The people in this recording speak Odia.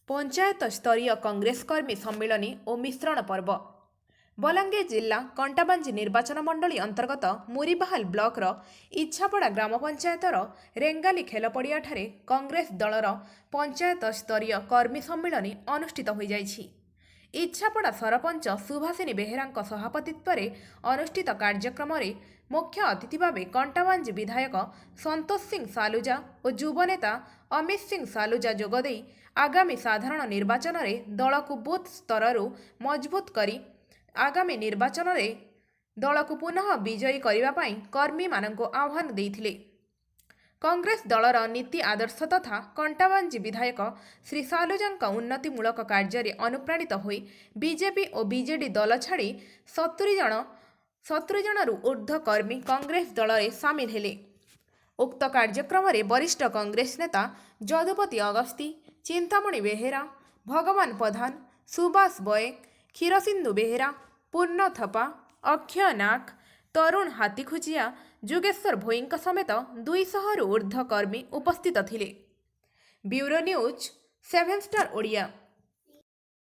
ପଞ୍ଚାୟତ ସ୍ତରୀୟ କଂଗ୍ରେସ କର୍ମୀ ସମ୍ମିଳନୀ ଓ ମିଶ୍ରଣ ପର୍ବ। ବଲାଙ୍ଗୀର ଜିଲ୍ଲା କଣ୍ଟାବାଞ୍ଜି ନିର୍ବାଚନ ମଣ୍ଡଳୀ ଅନ୍ତର୍ଗତ ମୁରିବାହାଲ ବ୍ଲକର ଇଚ୍ଛାପଡ଼ା ଗ୍ରାମ ପଞ୍ଚାୟତର ରେଙ୍ଗାଲି ଖେଲ ପଡ଼ିଆଠାରେ କଂଗ୍ରେସ ଦଳର ପଞ୍ଚାୟତ ସ୍ତରୀୟ କର୍ମୀ ସମ୍ମିଳନୀ ଅନୁଷ୍ଠିତ ହୋଇଯାଇଛି। ଇଚ୍ଛାପଡ଼ା ସରପଞ୍ଚ ସୁଭାଷିନୀ ବେହେରାଙ୍କ ସଭାପତିତ୍ୱରେ ଅନୁଷ୍ଠିତ କାର୍ଯ୍ୟକ୍ରମରେ ମୁଖ୍ୟ ଅତିଥି ଭାବେ କଣ୍ଟାବାଞ୍ଜି ବିଧାୟକ ସନ୍ତୋଷ ସିଂ ସାଲୁଜା ଓ ଯୁବନେତା ଅମିତ ସିଂ ସାଲୁଜା ଯୋଗଦେଇ ଆଗାମୀ ସାଧାରଣ ନିର୍ବାଚନରେ ଦଳକୁ ବୁଥ୍ ସ୍ତରରୁ ମଜବୁତ କରି ଆଗାମୀ ନିର୍ବାଚନରେ ଦଳକୁ ପୁନଃ ବିଜୟୀ କରିବା ପାଇଁ କର୍ମୀମାନଙ୍କୁ ଆହ୍ୱାନ ଦେଇଥିଲେ। କଂଗ୍ରେସ ଦଳର ନୀତି ଆଦର୍ଶ ତଥା କଣ୍ଟାବାଞ୍ଜି ବିଧାୟକ ଶ୍ରୀ ସାଲୁଜାଙ୍କ ଉନ୍ନତିମୂଳକ କାର୍ଯ୍ୟରେ ଅନୁପ୍ରାଣିତ ହୋଇ ବିଜେପି ଓ ବିଜେଡି ଦଳ ଛାଡ଼ି 70 ଜଣରୁ ଉର୍ଦ୍ଧ୍ୱ କର୍ମୀ କଂଗ୍ରେସ ଦଳରେ ସାମିଲ ହେଲେ। ଉକ୍ତ କାର୍ଯ୍ୟକ୍ରମରେ ବରିଷ୍ଠ କଂଗ୍ରେସ ନେତା ଯଦୁପତି ଅଗସ୍ତି, ଚିନ୍ତାମଣି ବେହେରା, ଭଗବାନ ପଧାନ, ସୁବାସ ବଏ, କ୍ଷୀରସିନ୍ଧୁ ବେହେରା, ପୂର୍ଣ୍ଣ ଥପା, ଅକ୍ଷୟ ନାଗ, ତରୁଣ ହାତୀଖୁଜିଆ, ଯୁଗେଶ୍ୱର ଭୋଇଙ୍କ ସମେତ 200ରୁ ଉର୍ଦ୍ଧ୍ୱ କର୍ମୀ ଉପସ୍ଥିତ ଥିଲେ। Bureau news, seven star Odia.